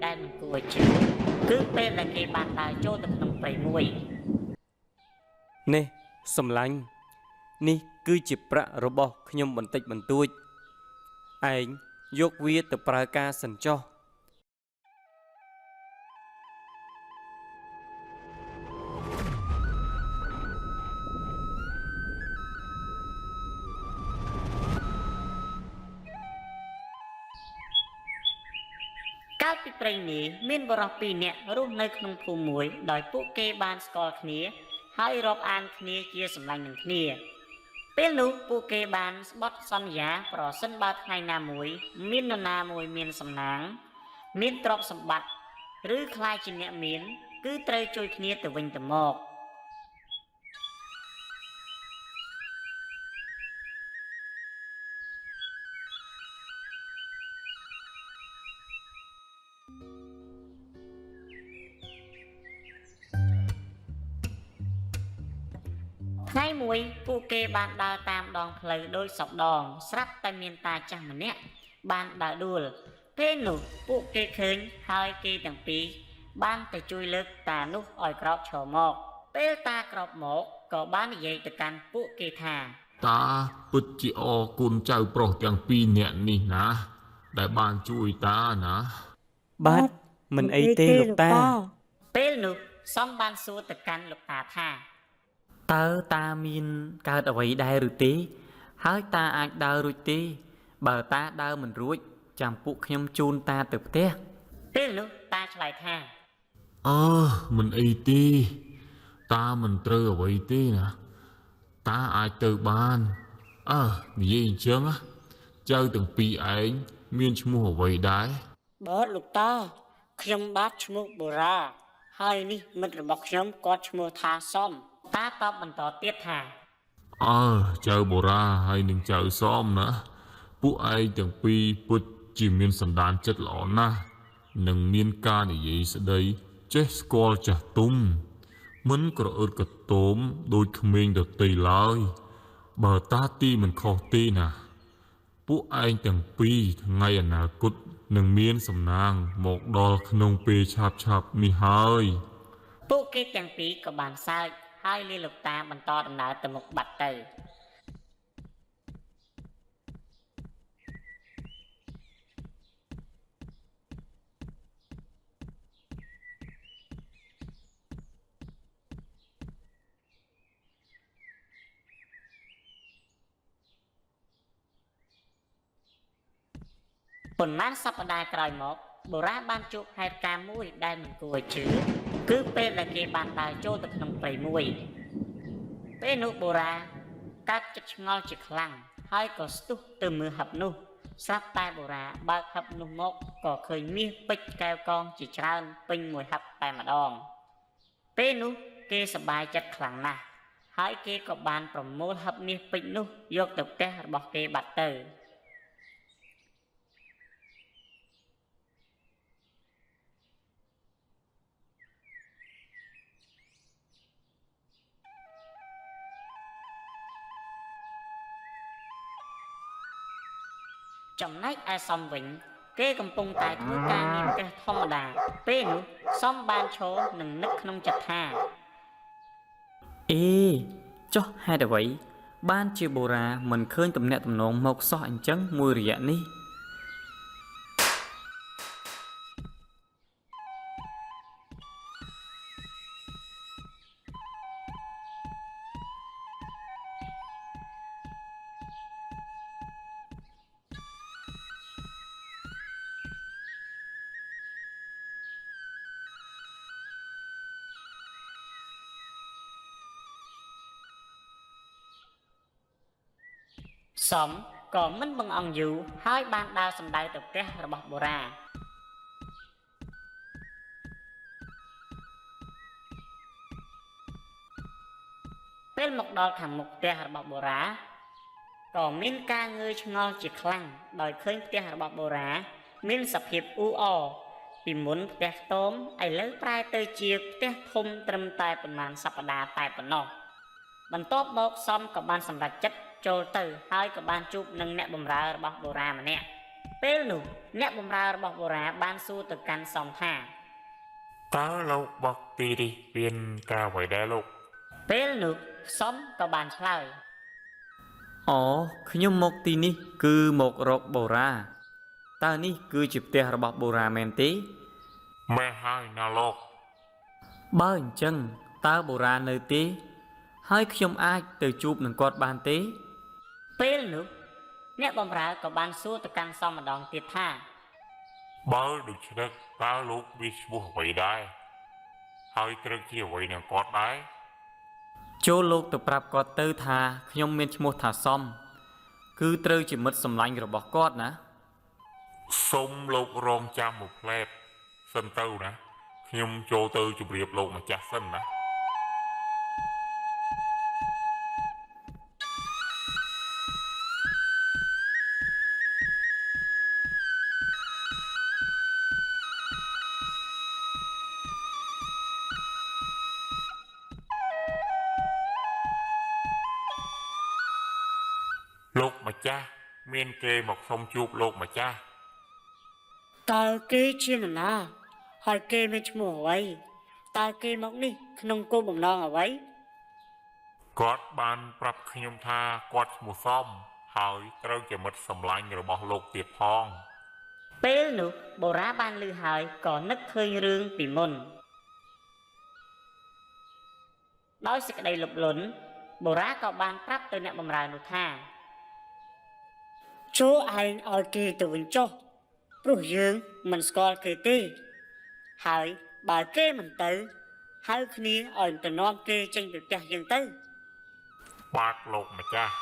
ដែលមិនគួរឲ្យជឿគឺពេលដែលគេបានដើរចូលទៅក្នុងព្រៃមួយ នេះសំឡាញ់នេះគឺជាប្រាក់របស់ខ្ញុំបន្តិចបន្តួចឯងយកវាទៅប្រើការសិនចុះ កាលពីព្រេងនាយមានបុរសពីរនាក់រស់នៅក្នុងភូមិមួយដោយពួកគេបានស្គាល់គ្នា ហើយរាប់អានគ្នាជាសម្លាញ់នឹងគ្នា ពេលនោះពួកគេបានស្បត់សន្យាប្រសិនបើថ្ងៃណាមួយ មាននរណាមួយមានសំណាង មានទ្រព្យសម្បត្តិឬក្លាយជាអ្នកមាន គឺត្រូវជួយគ្នាទៅវិញទៅមក ថ្ងៃមួយពួកគេបានដើរតាមដងផ្លូវដូចសពដង ស្រាប់តែមានតាចាស់ម្នាក់បានដើរដួល ពេលនោះពួកគេឃើញហើយគេទាំងពីរបានទៅជួយលើកតានោះឲ្យក្រោកឈរមក ពេលតាក្រោកមកក៏បាននិយាយទៅកាន់ពួកគេថា តាពិតជាអរគុណចៅប្រុសទាំងពីរនាក់នេះណា ដែលបានជួយតាណា បាទមិនអីទេលោកតា ពេលនោះសំបានសួរទៅកាន់លោកតាថា តើតាមានកើតអ្វីដែរឬទេ ហើយតាអាចដើររួចទេ បើតាដើរមិនរួច ចាំពួកខ្ញុំជូនតាទៅផ្ទះ ពេលនោះតាឆ្លើយថា អើមិនអីទេតាមិនត្រូវអ្វីទេណា តាអាចទៅបានអើនិយាយអញ្ចឹងណាចៅទាំងពីរឯងមានឈ្មោះអ្វីដែរ បាទលោកតាខ្ញុំបាទឈ្មោះបូរ៉ាហើយនេះមិត្តរបស់ខ្ញុំគាត់ឈ្មោះថាសំតាតបបន្តទៀតថា អើចៅបូរ៉ាហើយនឹងចៅសមណាពួកឯងទាំងពីរពិតជាមានសន្តានចិត្តល្អណាស់និងមានការនិយាយស្ដីចេះស្គាល់ចាស់ទុំ មិនក្រអឺតក្រទមដូចក្មេងដទៃឡើយ បើតាទីមិនខុសទេណា ពួកឯងទាំងពីរថ្ងៃអនាគតនឹងមានសំណាងមកដល់ក្នុងពេលឆាប់ៗនេះហើយ ពួកគេទាំងពីរក៏បានសើចហើយលាលោកតាបន្តដំណើរទៅមុខបាត់ទៅប៉ុន្មានសប្តាហ៍ក្រោយមកបូរ៉ាបានជួបហេតុការណ៍មួយដែលមិនគួរឲ្យជឿគឺពេលដែលគេបានដើរចូលទៅក្នុងព្រៃមួយ ពេលនោះបូរ៉ាកើតចិត្តឆ្ងល់ជាខ្លាំងហើយក៏ស្ទុះទៅមើលហឹបនោះ ស្រាប់តែបូរ៉ាបើកហឹបនោះមកក៏ឃើញមាសពេជ្រកែវកងជាច្រើនពេញមួយហឹបតែម្ដង ពេលនោះគេសប្បាយចិត្តខ្លាំងណាស់ហើយគេក៏បានប្រមូលហឹបមាសពេជ្រនោះយកទៅផ្ទះរបស់គេបាត់ទៅ ចំណែកឯសំវិញ គេកំពុងតែធ្វើការងារផ្ទះធម្មតា ពេលនោះសំបានឈរនិងនឹកក្នុងចិត្តថា អេចុះហេតុអ្វី បានជាបូរ៉ាមិនឃើញទំនាក់ទំនងមកសោះអញ្ចឹងមួយរយៈនេះ សំក៏មិនបង្អង់យូរហើយបានដើរសម្ដៅទៅផ្ទះរបស់បូរ៉ាពេលមកដល់ខាងមុខផ្ទះរបស់បូរ៉ាក៏មានការងឿឆ្ងល់ជាខ្លាំងដោយឃើញផ្ទះរបស់បូរ៉ាមានសភាពអ៊ូអរពីមុនផ្ទះខ្ទមឥឡូវប្រែទៅជាផ្ទះធំត្រឹមតែប៉ុន្មានសប្តាហ៍តែប៉ុណ្ណោះបន្ទាប់មកសំក៏បានសម្រេចចិត្តចូលទៅហើយក៏បានជួបនឹងអ្នកបម្រើរបស់បូរ៉ាម្នាក់ ពេលនោះអ្នកបម្រើរបស់បុរាបានសួរទៅកាន់សំថា តើលោកបកទីនេះមានការអ្វីដែរលោក ពេលនោះសំក៏បានឆ្លើយ អូខ្ញុំមកទីនេះគឺមករកបូរ៉ាតើនេះគឺជាផ្ទះរបស់បូរ៉ាមែនទេ មែនហើយណាលោក បើអញ្ចឹងតើបូរ៉ានៅទេ ហើយខ្ញុំអាចទៅជួបនឹងគាត់បានទេ ពេលនោះអ្នកបម្រើក៏បានសួរទៅកាន់សំម្ដងទៀតថា បើដូច្នេះតើលោកមានឈ្មោះអ្វីដែរហើយត្រូវជាអ្វីនឹងគាត់ដែរ ចូលលោកទៅប្រាប់គាត់ទៅថាខ្ញុំមានឈ្មោះថាសំ គឺត្រូវជាមិត្តសម្លាញ់របស់គាត់ណា សូមលោករងចាំមួយផ្លែតសិនទៅណាខ្ញុំចូលទៅជម្រាបលោកម្ចាស់សិនណាលោកម្ចាស់មានគេមកសុំជួបលោកម្ចាស់ តើគេជានរណាហើយគេមានឈ្មោះអ្វីតើគេមកនេះក្នុងគោលបំណងអ្វី គាត់បានប្រាប់ខ្ញុំថាគាត់ឈ្មោះសំហើយត្រូវជាមិត្តសម្លាញ់របស់លោកទៀតផង ពេលនោះបុរាបានឮហើយក៏នឹកឃើញរឿងពីមុនដោយសេចក្តីលោភលន់បុរាក៏បានប្រាប់ទៅអ្នកបម្រើនោះថាចូលឯងឲ្យគេទៅវិញចុះព្រោះយើងមិនស្គាល់គេទេហើយបើគេមិនទៅហៅគ្នាឲ្យទៅនាំគេចេញពីផ្ទះយើងទៅ បាទលោកម្ចាស់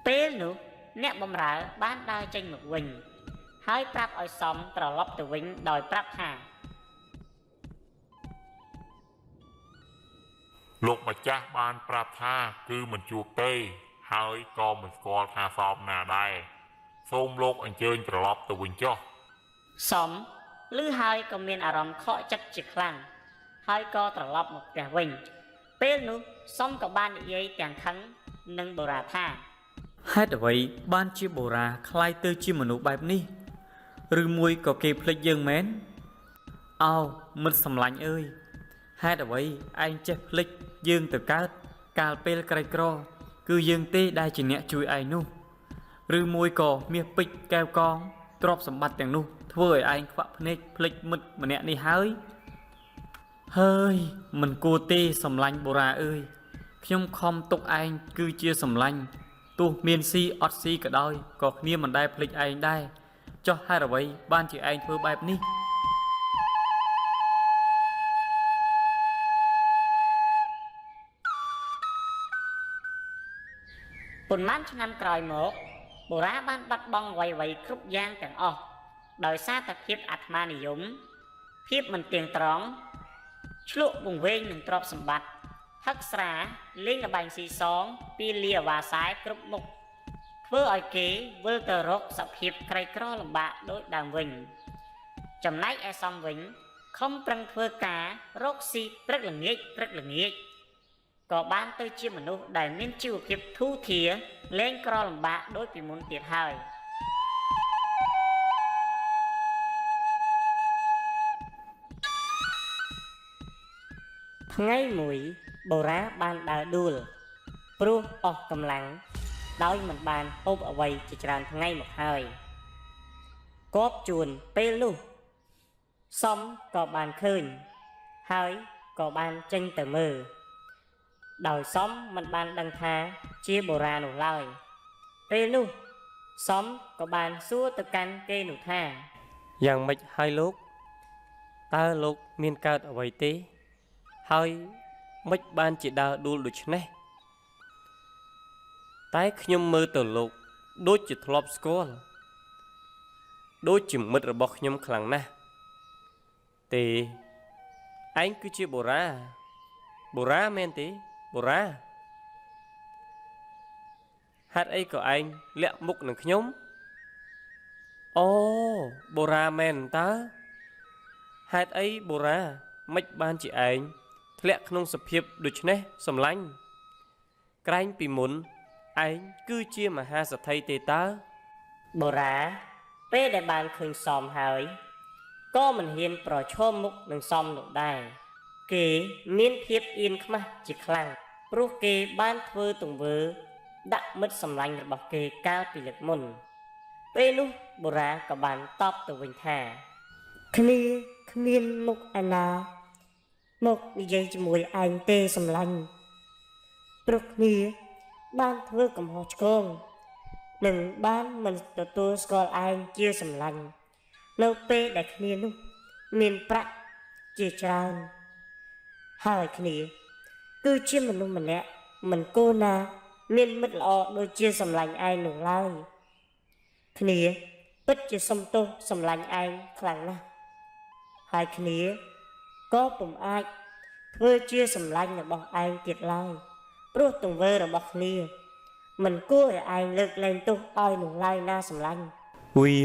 ពេលនោះអ្នកបម្រើបានដើរចេញមកវិញ ហើយប្រាប់ឲ្យសំត្រឡប់ទៅវិញដោយប្រាប់ថា លោកម្ចាស់បានប្រាប់ថាគឺមិនជួបទេ ហើយក៏មិនស្គាល់ថាសមណាដែរសូមលោកអញ្ជើញត្រឡប់ទៅវិញចុះ សំឮហើយក៏មានអារម្មណ៍ខកចិត្តជាខ្លាំងហើយក៏ត្រឡប់មកផ្ទះវិញ ពេលនោះសំក៏បាននិយាយទាំងខឹងនឹងបុរាថា ហេតុអ្វីបានជាបូរ៉ាក្លាយទៅជាមនុស្សបែបនេះឬមួយក៏គេភ្លេចយើងមែនអោមិត្តសម្លាញ់អើយហេតុអ្វីឯងចេះភ្លេចយើងទៅកើតកាលពេលក្រីក្រ គឺយើងទេដែលជាអ្នកជួយឯងនោះឬមួយក៏មាសពេជ្រកែវកងទ្រព្យសម្បត្តិទាំងនោះធ្វើឲ្យឯងខ្វាក់ភ្នែកភ្លេចមិត្តម្នាក់នេះហើយហើយមិនគួរទេសម្លាញ់បូរ៉ាអើយខ្ញុំខំទុកឯងគឺជាសម្លាញ់ ទោះមានស៊ីអត់ស៊ីក៏ដោយក៏គ្នាមិនដែលភ្លេចឯងដែរចុះហេតុអ្វីបានជាឯងធ្វើបែបនេះ ប៉ុន្មានឆ្នាំក្រោយមកបុរាបានបាត់បង់អ្វីៗគ្រប់យ៉ាងទាំងអស់ដោយសារតែភាពអាត្មានិយមភាពមិនទៀងត្រង់ឆ្លក់វង្វេងនឹងទ្រព្យសម្បត្តិហឹកស្រាលេងល្បែងស៊ីសងពីលាអាវ៉ាសែគ្រប់មុខធ្វើឲ្យគេវិលទៅរកសភាពក្រីក្រលំបាកដូចដើមវិញចំណែកឯសំវិញខំប្រឹងធ្វើការរកស៊ីព្រឹកល្ងាចព្រឹកល្ងាច ក៏បានទៅជាមនុស្សដែលមានជីវភាពធូរធារលែងក្រលំបាកដូចពីមុនទៀតហើយថ្ងៃមួយបុរាបានដើរដួលព្រោះអស់កម្លាំងដោយមិនបានហូបអ្វីជាច្រើនថ្ងៃមកហើយគបជួនពេលនោះសំក៏បានឃើញហើយក៏បានចេញទៅមើល ដោយសំមិនបានដឹងថាជាបុរានោះឡើយពេលនោះសំក៏បានសួរទៅកាន់គេនោះថា យ៉ាងម៉េចហើយលោកតើលោកមានកើតអ្វីទេ ហើយម៉េចបានជាដើរដួលដូច្នេះតែខ្ញុំមើលទៅលោកដូចជាធ្លាប់ស្គាល់ដូចជាមិត្តរបស់ខ្ញុំខ្លាំងណាស់ទេឯងគឺជាបុរាបុរាមែនទេបុរា ហេតុអីក៏ឯងលាក់មុខនឹងខ្ញុំអូបូរ៉ាមែនតើហេតុអីបូរ៉ាមិនបានជាឯងធ្លាក់ក្នុងសភាពដូចនេះសម្លាញ់ក្រែងពីមុនឯងគឺជាមហាសទ្ធិទេតើ បូរ៉ាពេលដែលបានឃើញសមហើយក៏មិនហ៊ានប្រឈមមុខនឹងសមនោះដែរគេមានភាពអៀនខ្មាស់ជាខ្លាំងព្រោះគេបានធ្វើទង្វើដាក់មិត្តសម្លាញ់របស់គេកាលពីលើកមុនពេលនោះបូរ៉ាក៏បានតបទៅវិញថា គ្នាគ្មានមុខឯណាមកនិយាយជាមួយឯងទេសម្លាញ់ព្រោះគ្នាបានធ្វើកំហុសឆ្គងនិងបានមិនទទួលស្គាល់ឯងជាសម្លាញ់នៅពេលដែលគ្នានោះមានប្រាក់ជាច្រើនហើយគ្នាគឺជាមនុស្សម្នាក់មិនគួរណាមានមិត្តល្អដូចជាសម្លាញ់ឯងនោះឡើយគ្នាពិតជាសុំទោសសម្លាញ់ឯងខ្លាំងណាស់ហើយគ្នាក៏ពុំអាចធ្វើជាសម្លាញ់របស់ឯងទៀតឡើយព្រោះទង្វើរបស់គ្នាមិនគួរឲ្យឯងលើកលែងទោសឲ្យនោះឡើយណាសម្លាញ់ វា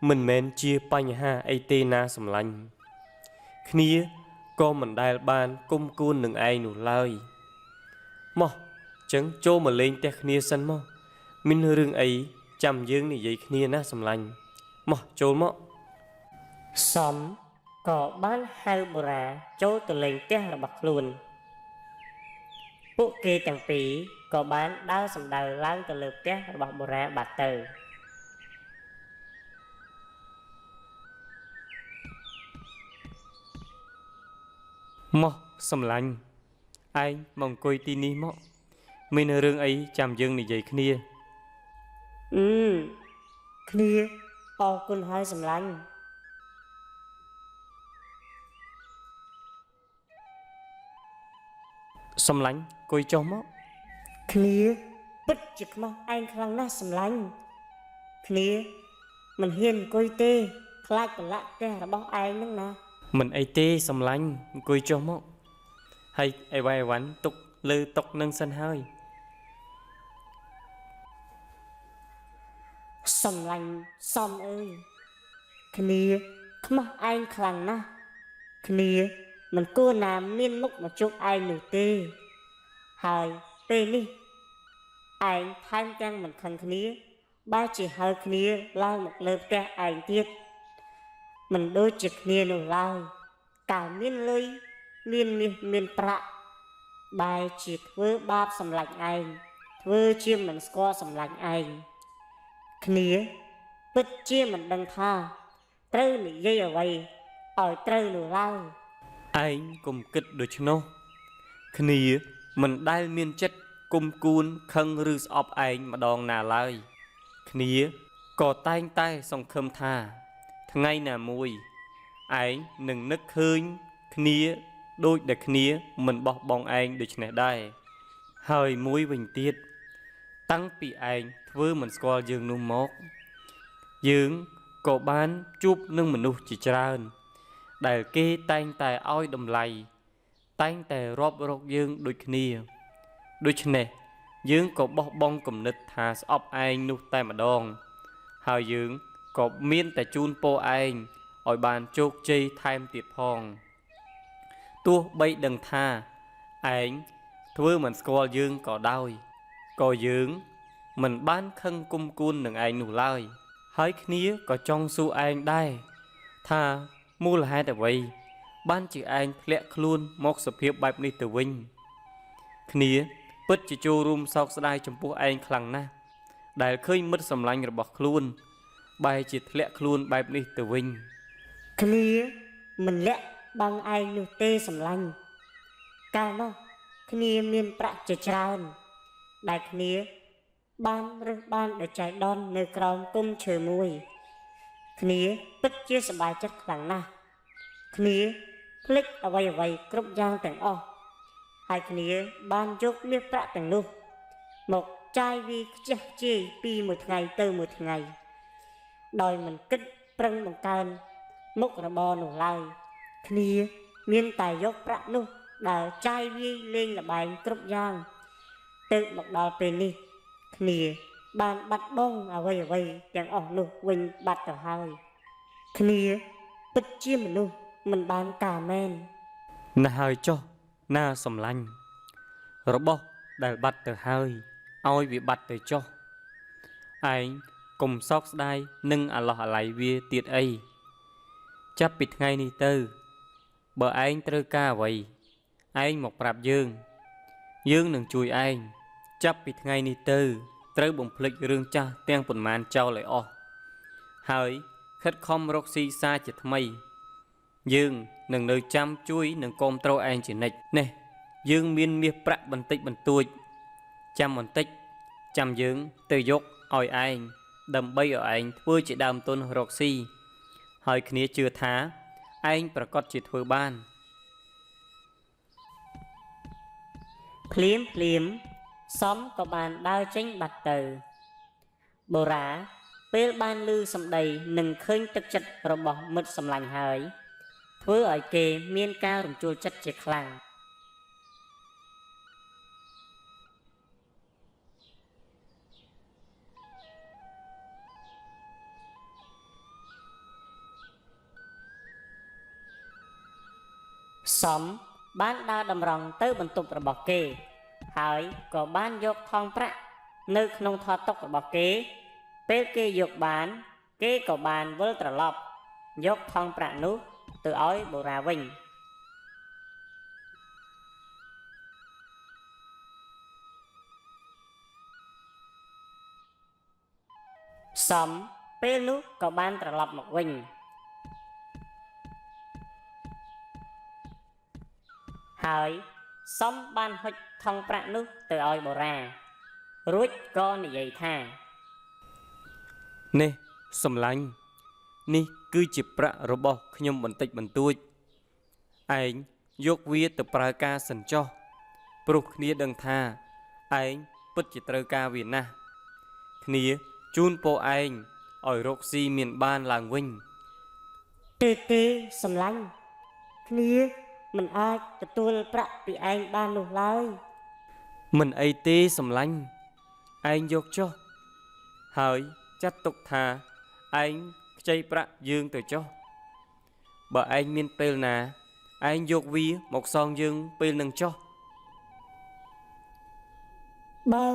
មិនមែនជាបញ្ហាអីទេណាសម្លាញ់គ្នាក៏មិនដែលបានគុំគួននឹងឯងនោះឡើយមកចឹងចូលមកលេងផ្ទះគ្នាសិនមកមានរឿងអីចាំយើងនិយាយគ្នាណាសម្លាញ់មកចូលមក សំក៏បានហៅបូរ៉ាចូលទៅលេងផ្ទះរបស់ខ្លួនពួកគេទាំងពីរក៏បានដើរសម្ដៅឡើងទៅលើផ្ទះរបស់បូរ៉ាបាត់ទៅ មកសម្លាញ់ឯងមកអង្គុយទីនេះមកមានរឿងអីចាំយើងនិយាយគ្នា អឺ គ្នាអរគុណហើយសម្លាញ់ សម្លាញ់អង្គុយចុះមក គ្នាពិតជាខ្មាស់ឯងខ្លាំងណាស់សម្លាញ់គ្នាមិនហ៊ានអង្គុយទេខ្លាចប្រឡាក់ផ្ទះរបស់ឯងហ្នឹងណា មិនអីទេសម្លាញ់អង្គុយចុះមកហើយអីវ៉ៃអីវ៉ាន់ទុកលើតុនឹងសិនហើយ សម្លាញ់សំអើយគ្នាខ្មាស់ឯងខ្លាំងណាស់គ្នាមិនគួរណាមានមុខមកជួបឯងនោះទេហើយពេលនេះឯងថែមទាំងមិនខឹងគ្នាបែរជាហៅគ្នាឡើងមកលើផ្ទះឯងទៀតមិនដូចជាគ្នានោះឡើយកាលមានលុយមានមាសមានប្រាក់បែរជាធ្វើបាបសម្លាញ់ឯងធ្វើជាមិនស្គាល់សម្លាញ់ឯង គ្នាពិតជាមិនដឹងថាត្រូវនិយាយអ្វីឲ្យត្រូវនោះឡើយ ឯងកុំគិតដូច្នោះគ្នាមិនដែលមានចិត្តគុំគួនខឹងឬស្អប់ឯងម្ដងណាឡើយគ្នាក៏តែងតែសង្ឃឹមថា ថ្ងៃណាមួយឯងនឹងនឹកឃើញគ្នាដូចដែលគ្នាមិនបោះបង់ឯងដូច្នេះដែរហើយមួយវិញទៀតតាំងពីឯងធ្វើមិនស្គាល់យើងនោះមកយើងក៏បានជួបនឹងមនុស្សជាច្រើន ដែលគេតែងតែឲ្យតម្លៃតែងតែរាប់រកយើងដូចគ្នាដូច្នេះយើងក៏បោះបង់គំនិតថាស្អប់ឯងនោះតែម្ដងហើយយើងក៏មានតែជូនពរឯងឲ្យបានជោគជ័យថែមទៀតផងទោះបីដឹងថាឯងធ្វើមិនស្គាល់យើងក៏ដោយក៏យើងមិនបានខឹងគុំគួននឹងឯងនោះឡើយហើយគ្នាក៏ចង់សួរឯងដែរថាមូលហេតុអ្វីបានជាឯងធ្លាក់ខ្លួនមកសភាពបែបនេះទៅវិញគ្នាពិតជាចូលរួមសោកស្ដាយចំពោះឯងខ្លាំងណាស់ដែលឃើញមិត្តសម្លាញ់របស់ខ្លួនបែរជាធ្លាក់ខ្លួនបែបនេះទៅវិញ គ្នាមិនលាក់បាំងឯងនោះទេសម្លាញ់កាលនោះគ្នាមានប្រាក់ជាច្រើនដែលគ្នាបានរើសបានដោយចៃដន្យនៅក្រោមគុំឈើមួយគ្នាពិតជាសប្បាយចិត្តខ្លាំងណាស់គ្នាភ្លេចអ្វីអ្វីគ្រប់យ៉ាងទាំងអស់ហើយគ្នាបានយកមាសប្រាក់ទាំងនោះមកចាយវាយខ្ជះខ្ជាយពីមួយថ្ងៃទៅមួយថ្ងៃដោយមិនគិតប្រឹងបង្កើនមុខរបរនោះឡើយគ្នាមានតែយកប្រាក់នោះដែលចាយវាយលេងល្បែងគ្រប់យ៉ាងទៅមកដល់ពេលនេះ គ្នាបានបាត់បង់អ្វីអ្វីទាំងអស់នោះវិញបាត់ទៅហើយគ្នាពិតជាមនុស្សមិនបានការមែន ណាស់ហើយចុះណាសំឡាញ់របស់ដែលបាត់ទៅហើយឲ្យវាបាត់ទៅចុះឯងកុំសោកស្ដាយនឹងអាឡោះអាល័យវាទៀតអីចាប់ពីថ្ងៃនេះទៅបើឯងត្រូវការអ្វីឯងមកប្រាប់យើង យើងនឹងជួយឯងចាប់ពីថ្ងៃនេះទៅ ត្រូវបំភ្លេចរឿងចាស់ទាំងប៉ុន្មានចោលឲ្យអស់ហើយខិតខំរកស៊ីសាជាថ្មី យើងនឹងនៅចាំជួយនឹងគាំទ្រឯងជានិច្ចនេះយើងមានមាសប្រាក់បន្តិចបន្តួច ចាំបន្តិចចាំយើងទៅយកឲ្យឯងដើម្បីឲ្យឯងធ្វើជាដើមទុនរកស៊ីហើយគ្នាជឿថាឯងប្រកាសជាធ្វើបាន ភ្លាមភ្លាមសំក៏បានដើរចេញបាត់ទៅបូរ៉ាពេលបានឮសម្ដីនិងឃើញទឹកចិត្តរបស់មិត្តសម្លាញ់ហើយធ្វើឲ្យគេមានការរំជួលចិត្តជាខ្លាំងសំបានដើរតម្រង់ទៅបន្ទប់របស់គេ ហើយក៏បានយកថងប្រាក់នៅក្នុងថតតុរបស់គេ ពេលគេយកបាន គេក៏បានវិលត្រឡប់យកថងប្រាក់នោះទៅឲ្យបូរ៉ាវិញសំពេលនោះក៏បានត្រឡប់មកវិញហើយសំបានហុចថងប្រាក់នោះទៅឲ្យបូរ៉ារួចក៏និយាយថា នេះសំឡាញ់នេះគឺជាប្រាក់របស់ខ្ញុំបន្តិចបន្តួចឯងយកវាទៅប្រើការសិនចុះព្រោះគ្នាដឹងថាឯងពិតជាត្រូវការវាណាស់គ្នាជូនពរឯងឲ្យរកស៊ីមានបានឡើងវិញ ទេទេសម្លាញ់គ្នាមិនអាចទទួលប្រាក់ពីឯងបាននោះឡើយ មិនអីទេសំឡាញ់ឯងយកចុះហើយចាត់ទុកថាឯងខ្ចីប្រាក់យើងទៅចុះបើឯងមានពេលណាឯងយកវាមកសងយើងពេលនឹងចុះ បើ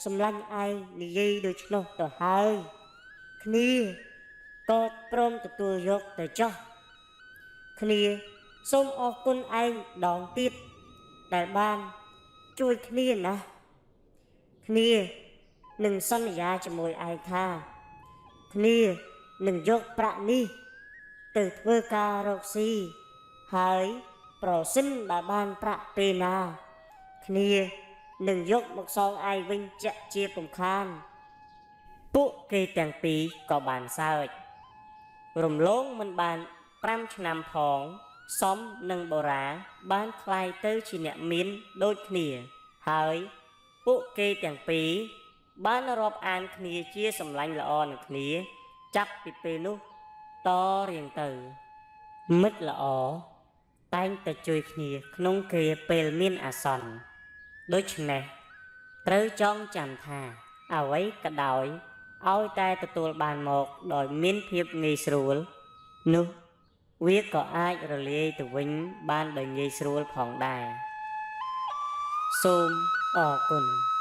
សម្លាញ់ឯងនិយាយដូច្នោះទៅហើយគ្នាក៏ព្រមទទួលយកទៅចុះគ្នាសូមអរគុណឯងដងទៀតដែលបានជួយគ្នាណាគ្នានឹងសន្យាជាមួយឯងថាគ្នានឹងយកប្រាក់នេះទៅធ្វើការរកស៊ីហើយប្រសិនបើបានប្រាក់ពេលណាគ្នានឹងយកមកសងឯងវិញជាក់ជាពំខាន ពួកគេទាំងពីរក៏បានសើចរំលងមិនបាន5ឆ្នាំផងសំនិងបូរ៉ាបានក្លាយទៅជាអ្នកមានដូចគ្នាហើយពួកគេទាំងពីរបានរាប់អានគ្នាជាសម្លាញ់ល្អនឹងគ្នាចាប់ពីពេលនោះតរៀងទៅមិត្តល្អតែងតែជួយគ្នាក្នុងគ្រាពេលមានអាសន្នដូច្នេះត្រូវចងចាំថាអ្វីក៏ដោយឲ្យតែទទួលបានមកដោយមានភាពងាយស្រួលនោះវាក៏អាចរលាយទៅវិញបានដោយងាយស្រួលផងដែរសូមអរគុណ។